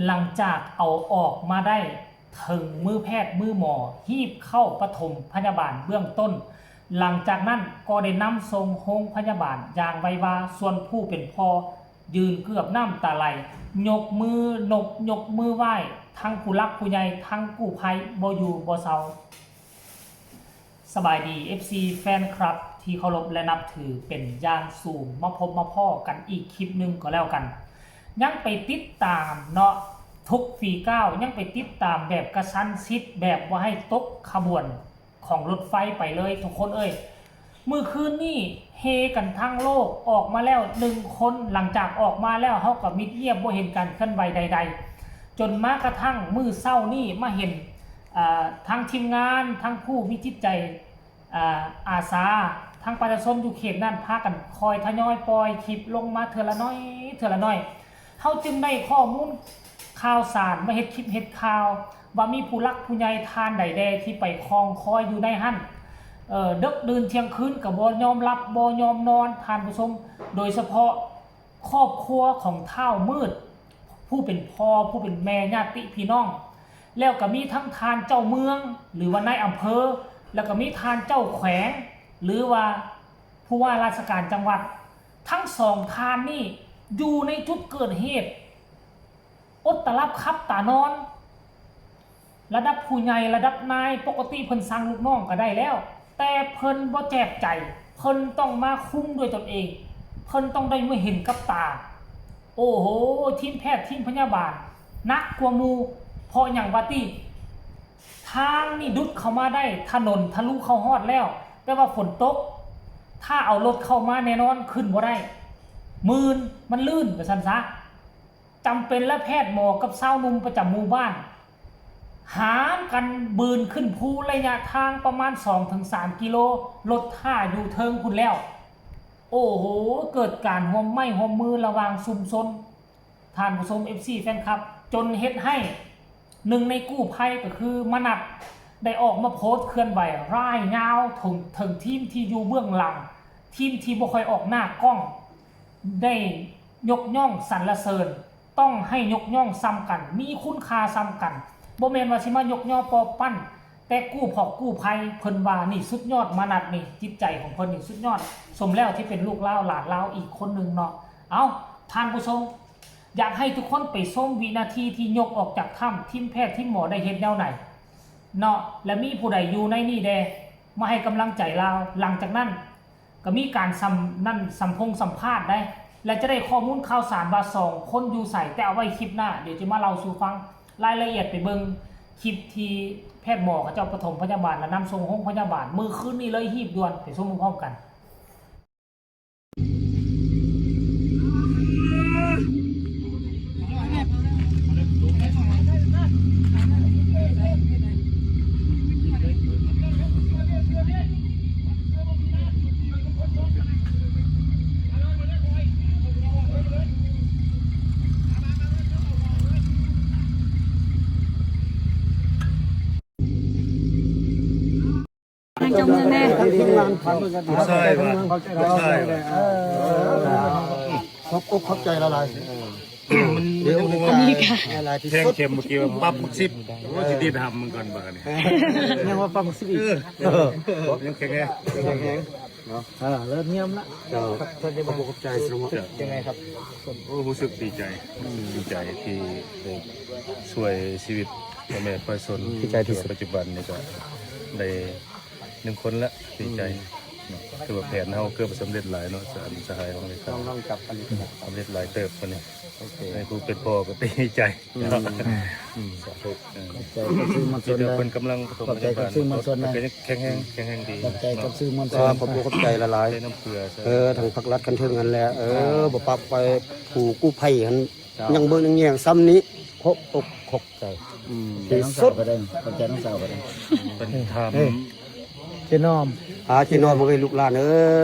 ຫຼັງຈາກເອົາອອກມາໄດ້ ເຖິງມືແພດມືໝໍຮີບເຂົ້າປະຖົມພະຍາບານເບື້ອງຕົ້ນ, ຫຼັງຈາກນັ້ນກໍໄດ້ນຳສົ່ງໂຮງພະຍາບານຢ່າງໄວວາ, ສ່ວນຜູ້ເປັນພໍ່ຢືນເກືອບນ້ຳຕາໄຫຼ, ຍົກມືນົບ ຍົກມືໄຫວ້ທັງຜູ້ຫຼັກຜູ້ໃຫຍ່ ທັງກູ້ໄພບໍ່ຢູ່ບໍ່ເຊົາ. ສະບາຍດີ ເອັຟຊີ ແຟນຄລັບທີ່ເຄົາລົບ ແລະ ນັບຖືເປັນຢ່າງສູງ, ມາພົບມາພໍ້ກັນອີກຄລິບໜຶ່ງກໍແລ້ວກັນ. ຍັງໄປຕິດຕາມເນາະ ທຸກຝີກ້າວ, ຍັງໄປຕິດຕາມແບບກະຊັ້ນຊິດ, ແບບບໍ່ໃຫ້ຕົກຂະບວນຂອງລົດໄຟໄປເລີຍທຸກຄົນເອີຍ. ມື້ຄືນນີ້ເຮກັນທັງໂລກ, ອອກມາແລ້ວໜຶ່ງຄົນ, ຫຼັງຈາກອອກມາແລ້ວ ເຮົາກໍມິດງຽບ ບໍ່ເຫັນການເຄື່ອນໄຫວໃດໆ, ຈົນມາກະທັ່ງມື້ເຊົ້ານີ້ມາເຫັນ ເອີ ທາງທີມງານ ທັງຜູ້ມີຈິດໃຈ ອາ ອາສາ ທັງປະຊາຊົນຢູ່ເຂດນັ້ນ ພາກັນຄອຍທະຍອຍປ່ອຍຄລິບລົງມາເທື່ອລະໜ້ອຍ ເທື່ອລະໜ້ອຍ. ເຮົາຈຶ່ງໄດ້ຂໍ້ມູນຂ່າວສານມາເຮັດຄລິບເຮັດຂ່າວ ວ່າມີຜູ້ຫຼັກຜູ້ໃຫຍ່ທ່ານໃດແດ່ທີ່ໄປຄອງຄອຍຢູ່ໃນຫັ້ນ, ເອີ ເດິກດື່ນທ່ຽງຄືນກໍບໍ່ຍອມຫຼັບບໍ່ຍອມນອນ ທ່ານຜູ້ຊົມ, ໂດຍສະເພາະ ຄອບຄົວຂອງທ້າວມືດ ຜູ້ເປັນພໍ່ ຜູ້ເປັນແມ່ ຍາດຕິພີ່ນ້ອງ, ແລ້ວກໍມີທັງທ່ານເຈົ້າເມືອງ ຫຼືວ່ານາຍອຳເພີ, ແລ້ວກໍມີທ່ານເຈົ້າແຂວງ ຫຼືວ່າຜູ້ວ່າລາຊະການຈັງຫວັດ. ທັງສອງທ່ານນີ້ຢູ່ໃນຈຸດເກີດເຫດ ອົດຕາຫຼັບຂັບຕານອນ. ລະດັບຜູ້ໃຫຍ່ ລະດັບນາຍ ປົກກະຕິເພິ່ນສັ່ງລູກນ້ອງກໍໄດ້ແລ້ວ, ແຕ່ເພິ່ນບໍ່ແຈບໃຈ, ເພິ່ນຕ້ອງມາຄຸມດ້ວຍຕົນເອງ, ເພິ່ນຕ້ອງໄດ້ມາເຫັນກັບຕາ. ໂອ້ໂຫ ທີມແພດ ທີມພະຍາບານ ໜັກກວ່າໝູ່. ເພາະຫຍັງວະຕິ? ທາງນີ້ດຸດເຂົ້າມາໄດ້, ຖະໜົນທະລຸເຂົ້າຮອດແລ້ວ, ແຕ່ວ່າຝົນຕົກ, ຖ້າເອົາລົດເຂົ້າມາແນ່ນອນຂຶ້ນບໍ່ໄດ້, ມື່ນ, ມັນລື່ນ ວ່າຊັ້ນຊະ. ຈຳເປັນແລ້ວ ແພດໝໍກັບຊາວໜຸ່ມປະຈຳໝູ່ບ້ານ ຫາມກັນບືນຂຶ້ນພູ ໄລຍະທາງປະມານສອງເຖິງສາມກິໂລ, ລົດຖ້າຢູ່ເທິງພຸ້ນແລ້ວ. ໂອ້ໂຫ ເກີດການຮ່ວມໄມ້ຮ່ວມມືລະຫວ່າງຊຸມຊົນ, ທ່ານຜູ້ຊົມ ເອັຟຊີ ແຟນຄລັບ, ຈົນເຮັດໃຫ້ໜຶ່ງໃນກູ້ໄພ ກໍຄືມະນັດ ໄດ້ອອກມາໂພສເຄື່ອນໄຫວລາຍຍາວເຖິງ ເຖິງທີມທີ່ຢູ່ເບື້ອງຫຼັງ, ທີມທີ່ບໍ່ຄ່ອຍອອກໜ້າກ້ອງ ໄດ້ຍົກຍ້ອງສັນລະເສີນ. ຕ້ອງໃຫ້ຍົກຍ້ອງສ່ຳກັນ, ມີຄຸນຄ່າສ່ຳກັນ, ບໍ່ແມ່ນວ່າຊິມາຍົກຍໍປໍ້ປັ້ນ, ແຕ່ກູ້ພອກກູ້ໄພ. ເພິ່ນວ່ານີ້ສຸດຍອດ, ມະນັດນີ້, ຈິດໃຈຂອງເພິ່ນນີ້ສຸດຍອດ, ສົມແລ້ວທີ່ເປັນລູກລາວຫຼານລາວອີກຄົນໜຶ່ງເນາະ. ເອົ້າ ທ່ານຜູ້ຊົມ, ຢາກໃຫ້ທຸກຄົນໄປຊົມວິນາທີທີ່ຍົກອອກຈາກຖ້ຳ, ທີມແພດທີມໝໍໄດ້ເຮັດແນວໃດເນາະ ແລະ ມີຜູ້ໃດຢູ່ໃນນີ້ແດ່ ມາໃຫ້ກຳລັງໃຈລາວ. ຫຼັງຈາກນັ້ນ ກໍມີການສຳ ນັ້ນ ສຳພົງສຳພາດໄດ໋ ແລະ ຈະໄດ້ຂໍ້ມູນຂ່າວສານວ່າສອງຄົນຢູ່ໃສ, ແຕ່ເອົາໄວ້ຄລິບໜ້າ ດຽວຈະມາເລົ່າສູ່ຟັງລາຍລະອຽດ. ໄປເບິ່ງຄລິບທີ່ແພດໝໍເຂົາເຈົ້າປະຖົມພະຍາບານ ແລະ ນຳສົ່ງໂຮງພະຍາບານມື້ຄືນນີ້ເລີຍ, ຮີບດ່ວນ, ໄປຊົມພ້ອມກັນ. ນາງເຈົ້າເມືອງແດ່ ລູກຊາຍວ່າ ລູກຊາຍວ່າ ເອີ ຂອບອົກຂອບໃຈຫຼາຍໆ. ມັນ ມັນຍັງວ່າ ອັນນີ້ກະ ຫຼາຍໆທີ່ສຸດ ແທງເຂັມເມື່ອກີ້ວ່າປັບໝາກສິບ. ໂອ້ ຊິຕິດຫຳມັນກ່ອນບາດນີ້ ຍັງວ່າປັບໝາກສິບອີກ. ເອີ ຍັງແຂງແຮງ ແຂງແຮງເນາະ. ເອີ ເລີ່ມຢ້ຽມລະ. ເຈົ້າ ຂອບອົກຂອບໃຈສະຫຼຳ ເຈົ້າ ຍັງໄງຄັບ? ໂອ້ ຮູ້ສຶກດີໃຈ ອືມ ດີໃຈທີ່ໄດ້ຊ່ວຍຊີວິດພໍ່ແມ່ປະຊາຊົນ ອືມ ດີໃຈທີ່ສຸດ. ປັດຈຸບັນນີ້ກະໄດ້ ໜຶ່ງຄົນລະ ດີໃຈ ອືມ ເນາະ. ຖືວ່າແຜນເຮົາເກືອບສຳເລັດຫຼາຍເນາະ ສະ ສະຫາຍຂອງເຮົາ ຕ້ອງຈັບອັນນີ້ ສຳເລັດຫຼາຍເຕີບບັດນີ້. ໂອເຄ ໃຫ້ຜູ້ເປັນພໍ່ກໍດີໃຈ ອືມ ອືມ ສາທຸ. ເອີ ຂອບໃຈກັບສື່ມວນຊົນ ເພິ່ນກຳລັງປະຖົມພະຍາບານ ຂອບໃຈກັບສື່ມວນຊົນນະ ເພິ່ນກໍຍັງແຂງແຮງ ອືມ ແຂງແຮງດີ. ຂອບໃຈກັບສື່ມວນຊົນ ຂອບອົກຂອບໃຈຫຼາຍໆ ໃສ່ນ້ຳເກືອ ເອີ ທາງພັກລັດຂັ້ນເທິງຫັ້ນແຫຼະ. ເອີ ບໍ່ປະໄປ ຜູ້ກູ້ໄພຫັ້ນ ເຈົ້າ ຍັງເບິ່ງຍັງແຍງສ່ຳນີ້ ຂອບອົກຂອບໃຈ ອືມ ທີ່ສຸດ. ຂອບໃຈນ້ອງສາວກໍໄດ້ ຂອບໃຈນ້ອງສາວກໍໄດ້. ເພິ່ນຖາມ ເອີ ເຈນ້ອມ ອາ ເຈນ້ອມເອີຍ ລູກຫຼານເອີ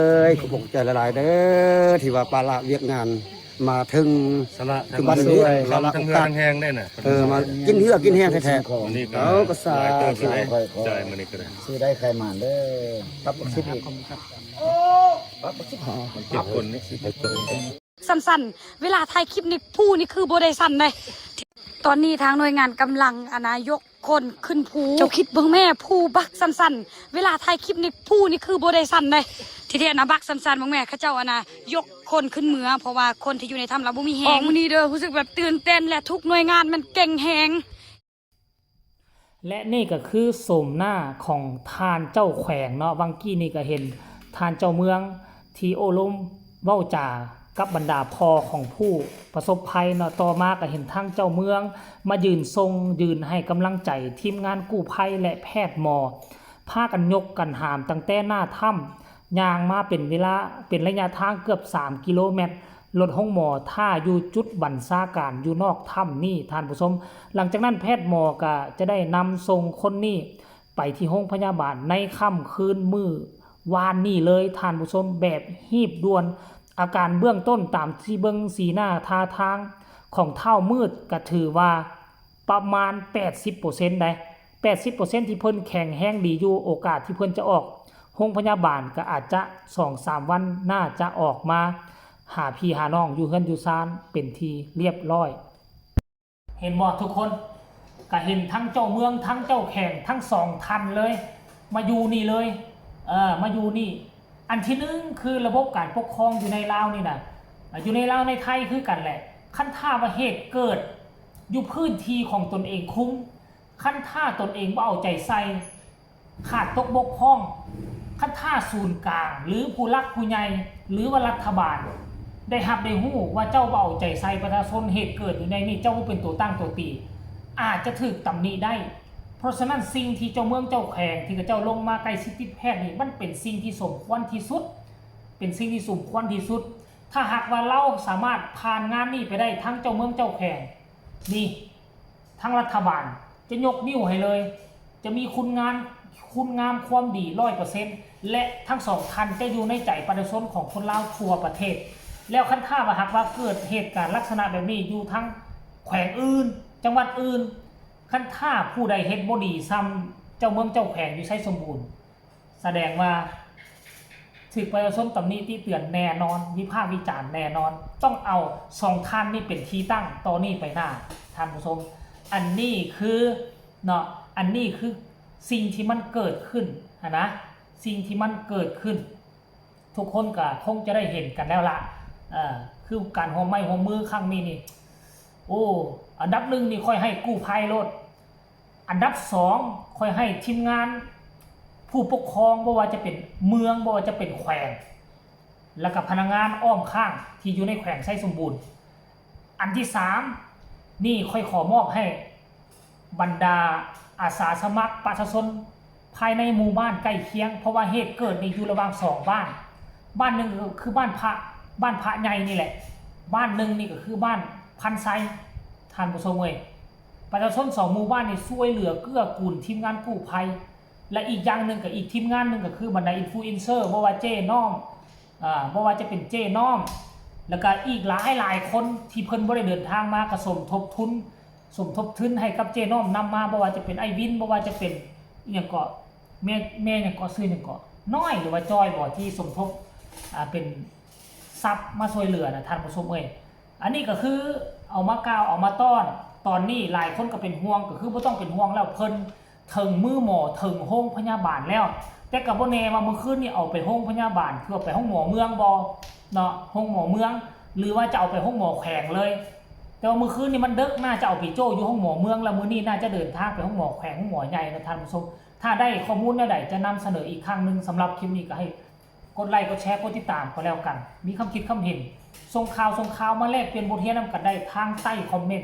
ຍ ຂອບອົກຂອບໃຈຫຼາຍໆເດີ ທີ່ວ່າປະລະວຽກງານມາເຖິງ ສະຫຼະທັງ ຄືບັດນີ້ ສະຫຼະທັງເຫື່ອທັງແຮງໄດ້ນະ. ເອີ ມາກິນເຫື່ອກິນແຮງແທ້ໆ. ມື້ນີ້ກໍ ເອົາ ກໍສາທຸ ຫຼາຍເຕີບແລ້ວເດ້ ຈ່າຍມື້ນີ້ກໍໄດ້ ຊື້ໄດ້ຂາຍໝານເດີ. ປັບບັກສິບອີກ ປັບບັກສິບ ເຈັດຄົນນີ້ ສັ້ນໆ ເວລາຖ່າຍຄລິບນີ້ ຜູ້ນີ້ຄືບໍ່ໄດ້ສັ້ນໃດ. ຕອນນີ້ທາງໜ່ວຍງານກຳລັງ ອັນນະ ຍົກຄົນຂຶ້ນພູ. ເຈົ້າຄິດເບິ່ງແມ້ ພູບັກຊັນໆ ເວລາຖ່າຍຄລິບນີ້ ພູນີ້ຄືບໍ່ໄດ້ຊັນເດ້. ທີ່ແທ້ນະ ບັກຊັນໆ ເບິ່ງແມ້ ເຂົາເຈົ້າ ອັນນະ ຍົກຄົນຂຶ້ນເມືອ ເພາະວ່າຄົນທີ່ຢູ່ໃນຖ້ຳລາວບໍ່ມີແຮງ. ອອກມື້ນີ້ເດີ ຮູ້ສຶກແບບຕື່ນເຕັ້ນ ແລະ ທຸກໜ່ວຍງານມັນເກັ່ງແຮງ. ແລະ ນີ້ກໍຄືໂສມໜ້າຂອງທ່ານເຈົ້າແຂວງເນາະ. ຫວ່າງກີ້ນີ້ກໍເຫັນທ່ານເຈົ້າເມືອງທີ່ໂອ້ລົມເວົ້າຈາກັບບັນດາພໍ່ຂອງຜູ້ປະສົບໄພເນາະ. ຕໍ່ມາກໍເຫັນທັງເຈົ້າເມືອງມາຢືນສົ່ງ ຢືນໃຫ້ກຳລັງໃຈທີມງານກູ້ໄພ ແລະ ແພດໝໍ ພາກັນຍົກກັນຫາມຕັ້ງແຕ່ໜ້າຖ້ຳ ຍ່າງມາເປັນເວລາ ເປັນໄລຍະທາງເກືອບສາມກິໂລແມັດ. ລົດໂຮງໝໍຖ້າຢູ່ຈຸດບັນຊາການຢູ່ນອກຖ້ຳນີ້ ທ່ານຜູ້ຊົມ. ຫຼັງຈາກນັ້ນແພດໝໍກໍຈະໄດ້ນຳສົ່ງຄົນນີ້ໄປທີ່ໂຮງພະຍາບານໃນຄ່ຳຄືນມື້ວານນີ້ເລີຍ ທ່ານຜູ້ຊົມ, ແບບຮີບດ່ວນ. ອາການເບື້ອງຕົ້ນຕາມທີ່ເບິ່ງສີໜ້າທ່າທາງຂອງທ້າວມືດ ກໍຖືວ່າ ປະມານແປດສິບເປີເຊັນໄດ໋ ແປດສິບເປີເຊັນທີ່ເພິ່ນແຂງແຮງດີຢູ່. ໂອກາດທີ່ເພິ່ນຈະອອກໂຮງພະຍາບານກໍອາດຈະສອງສາມວັນ ໜ້າຈະອອກມາຫາພີ່ຫານ້ອງຢູ່ເຮືອນຢູ່ຊານເປັນທີ່ລຽບລ້ອຍ. ເຫັນບໍ່ທຸກຄົນ? ກະເຫັນທັງເຈົ້າເມືອງ ທັງເຈົ້າແຂວງ ທັງສອງທ່ານເລີຍ ມາຢູ່ນີ້ເລີຍ ເອີ ມາຢູ່ນີ້. ອັນທີໜຶ່ງ ຄືລະບົບການປົກຄອງຢູ່ໃນລາວນີ້ນະ ຢູ່ໃນລາວໃນໄທຄືກັນແຫຼະ ຄັນຖ້າວ່າເຫດເກີດຢູ່ພື້ນທີ່ຂອງຕົນເອງຄຸມ, ຄັນຖ້າຕົນເອງບໍ່ເອົາໃຈໃສ່ ຂາດຕົກບົກຜ່ອງ, ຄັນຖ້າສູນກາງ ຫຼື ຜູ້ຫຼັກຜູ້ໃຫຍ່ ຫຼືວ່າລັດຖະບານ ໄດ້ຮັບໄດ້ຮູ້ວ່າເຈົ້າບໍ່ເອົາໃຈໃສ່ປະຊາຊົນ, ເຫດເກີດຢູ່ໃນນີ້ ເຈົ້າບໍ່ເປັນຕົວຕັ້ງຕົວຕີ ອາດຈະຖືກຕຳໜິໄດ້. ເພາະສະນັ້ນ ສິ່ງທີ່ເຈົ້າເມືອງເຈົ້າແຂວງທີ່ເຂົາເຈົ້າລົງມາໃກ້ຊິດຕິດແພດນີ້ ມັນເປັນສິ່ງທີ່ສົມຄວນທີ່ສຸດ ເປັນສິ່ງທີ່ສົມຄວນທີ່ສຸດ. ຖ້າຫາກວ່າລາວສາມາດຜ່ານງານນີ້ໄປໄດ້ ທັງເຈົ້າເມືອງເຈົ້າແຂວງນີ້ ທາງລັດຖະບານຈະຍົກນິ້ວໃຫ້ເລີຍ, ຈະມີຄຸນງານ ຄຸນງາມຄວາມດີຮ້ອຍເປີເຊັນ ແລະ ທັງສອງທ່ານຈະຢູ່ໃນໃຈປະຊາຊົນຂອງຄົນລາວທົ່ວປະເທດ. ແລ້ວຄັນຖ້າວ່າຫາກວ່າເກີດເຫດການລັກສະນະແບບນີ້ຢູ່ທາງແຂວງອື່ນ ຈັງຫວັດອື່ນ, ຄັນຖ້າຜູ້ໃດເຮັດບໍ່ດີສ່ຳເຈົ້າເມືອງເຈົ້າແຂວງຢູ່ໄຊສົມບູນ, ສະແດງວ່າຖືກປະຊາຊົນຕຳໜິຕິເຕືອນແນ່ນອນ, ວິພາກວິຈານແນ່ນອນ. ຕ້ອງເອົາສອງທ່ານນີ້ເປັນທີ່ຕັ້ງຕໍ່ນີ້ໄປໜ້າ, ທ່ານຜູ້ຊົມ. ອັນນີ້ຄືເນາະ, ອັນນີ້ຄືສິ່ງທີ່ມັນເກີດຂຶ້ນຫັ້ນນະ, ສິ່ງທີ່ມັນເກີດຂຶ້ນ ທຸກຄົນກໍຄົງຈະໄດ້ເຫັນກັນແລ້ວລະ, ເອີ ຄືການຮ່ວມໄມ້ຮ່ວມມືຄັ້ງນີ້ນີ້, ໂອ້ ອັນດັບໜຶ່ງນີ້ຂ້ອຍໃຫ້ກູ້ໄພໂລດ. ອັນດັບສອງ ຂ້ອຍໃຫ້ທີມງານຜູ້ປົກຄອງ, ບໍ່ວ່າຈະເປັນເມືອງ, ບໍ່ວ່າຈະເປັນແຂວງ ແລ້ວກໍພະນັກງານອ້ອມຂ້າງທີ່ຢູ່ໃນແຂວງໄຊສົມບູນ. ອັນທີສາມນີ້ ຂ້ອຍຂໍມອບໃຫ້ບັນດາອາສາສະໝັກປະຊາຊົນພາຍໃນໝູ່ບ້ານໃກ້ຄຽງ, ເພາະວ່າເຫດເກີດນີ້ຢູ່ລະຫວ່າງສອງບ້ານ. ບ້ານໜຶ່ງກໍຄືບ້ານພະ, ບ້ານພະໃຫຍ່ນີ້ແຫຼະ, ບ້ານໜຶ່ງນີ້ກໍຄືບ້ານພັນໄຊ. ທ່ານຜູ້ຊົມເອີຍ, ປະຊາຊົນສອງໝູ່ບ້ານນີ້ຊ່ວຍເຫຼືອເກື້ອກູນທີມງານກູ້ໄພ ແລະ ອີກຢ່າງໜຶ່ງກໍອີກທີມງານໜຶ່ງກໍຄືບັນດາອິນຟລູເອັນເຊີ ບໍ່ວ່າເຈ້ນ້ອມ, ອາ, ບໍ່ວ່າຈະເປັນເຈ້ນ້ອມ ແລ້ວກໍອີກຫຼາຍໆຄົນທີ່ເພິ່ນບໍ່ໄດ້ເດີນທາງມາ ກໍສົມທົບທຶນ, ສົມທົບທຶນໃຫ້ກັບເຈ້ນ້ອມນຳມາ, ບໍ່ວ່າຈະເປັນອ້າຍວິນ, ບໍ່ວ່າຈະເປັນອີ່ຫຍັງເກາະ, ແມ່, ແມ່ຫຍັງເກາະ, ຊື່ຫຍັງເກາະ, ນ້ອຍ ຫຼືວ່າຈອຍບໍ ທີ່ສົມທົບ, ອາ, ເປັນຊັບມາຊ່ວຍເຫຼືອນະ ທ່ານຜູ້ຊົມເອີຍ. ອັນນີ້ກໍຄືເອົາມາກ່າວ ເອົາມາຕ້ອນ. ຕອນນີ້ຫຼາຍຄົນກໍເປັນຫ່ວງ, ກໍຄືບໍ່ຕ້ອງເປັນຫ່ວງແລ້ວ, ເພິ່ນເຖິງມືໝໍ ເຖິງໂຮງພະຍາບານແລ້ວ. ແຕ່ກໍບໍ່ແນ່ວ່າມື້ຄືນນີ້ເອົາໄປໂຮງພະຍາບານ ຄືເອົາໄປໂຮງໝໍເມືອງບໍ່ເນາະ, ໂຮງໝໍເມືອງ ຫຼືວ່າຈະເອົາໄປໂຮງໝໍແຂວງເລີຍ. ແຕ່ວ່າມື້ຄືນນີ້ມັນເດິກ ໜ້າຈະເອົາໄປໂຈ້ຢູ່ໂຮງໝໍເມືອງ ແລ້ວມື້ນີ້ໜ້າຈະເດີນທາງໄປໂຮງໝໍແຂວງ ໂຮງໝໍໃຫຍ່ນະ ທ່ານຜູ້ຊົມ. ຖ້າໄດ້ຂໍ້ມູນແນວໃດຈະນຳສະເໜີອີກຄັ້ງໜຶ່ງ. ສຳລັບຄລິບນີ້ກໍໃຫ້ ກົດໄລ ກົດແຊ ກົດຕິດຕາມກໍແລ້ວກັນ. ມີຄຳຄິດຄຳເຫັນ, ສົ່ງຂ່າວ, ສົ່ງຂ່າວມາແລກປ່ຽນບົດຮຽນນຳກັນໄດ້ທາງໃຕ້ຄອມເມັນ.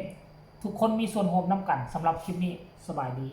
ທຸກຄົນມີສ່ວນຮ່ວມນຳກັນ. ສຳລັບຄລິບນີ້, ສະບາຍດີ.